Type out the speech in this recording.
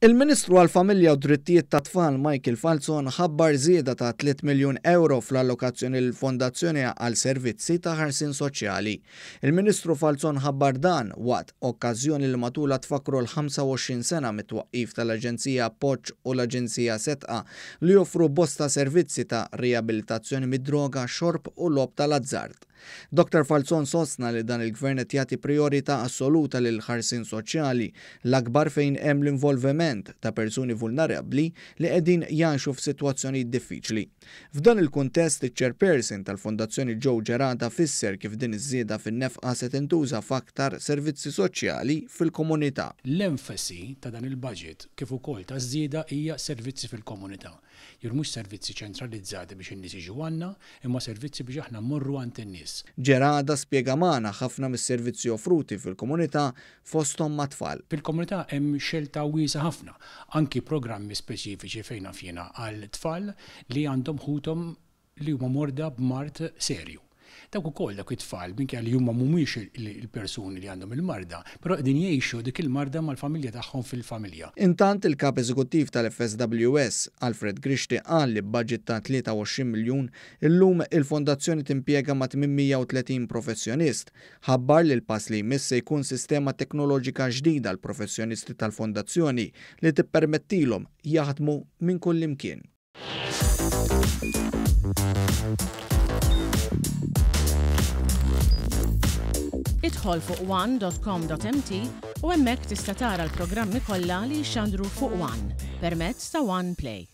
Il-Ministru għall-Familja u d-Drittijiet tat-Tfal Michael Falzon ħabbar żieda ta' 3 miljun ewro fl-allokazzjoni lill-Fondazzjoni għal servizzi ta' ħarsien soċjali. Il-Ministru Falzon ħabbar dan waqt okkażjoni li matulha tfakkru l-25 sena mit-twaqqif tal-Aġenzija Appoġġ u l-Aġenzija Sedqa li joffru bosta servizzi ta' riabilitazzjoni mid-droga, xorb u logħob tal-azzard. Dottor Falzon sostna li dan il-Gvern qed jagħti prijorità assoluta lill-ħarsien soċjali, l-akbar fejn hemm l-involviment ta' persuni vulnerabbli li qegħdin jgħixu f'sitwazzjonijiet diffiċli. F'dan il-kuntest, iċ-Chairperson tal-Fondazzjoni Joe Gerada fisser kif din iż-żieda fin-nefqa se tintuża f'aktar servizzi soċjali fil-komunità. L-enfasi ta' dan il-budget kif ukoll taż-żieda hija servizzi fil-komunità. Jiġifieri mhux servizzi ċentralizzati biex in-nies jiġu għandna, imma servizzi biex aħna mmorru għand in-nies. Gerada spjega magħna ħafna mis-servizzi offruti fil-komunità fosthom mat-tfal. Fil-komunità hemm xelta wiesgħa ħafna, anki programmi speċifiċi fejn naf jiena għal tfal li għandhom ħuthom li huma morda b'mard serju. Dawk ukoll, dawk it-tfal, minkejja li huma mhumiex il-persuni li għandhom il-marda, però qegħdin jgħixu dik il-marda mal-familja tagħhom fil-familja. Intant, il-Kap Eżekuttiv tal-FSWS, Alfred Grixti qal li b'baġit ta' 23 miljun, illum il-fondazzjoni timpjega ma' 830 professjonist. Ħabbar li l-pass li jmiss se jkun sistema teknoloġika ġdida għall-professjonisti tal-fondazzjoni li tippermettilhom jaħdmu minn kullimkien. Idħol fuq one.com.mt u hemmhekk tista' tara l-programmi kollha li jixxandru fuq One permezz ta' One Play.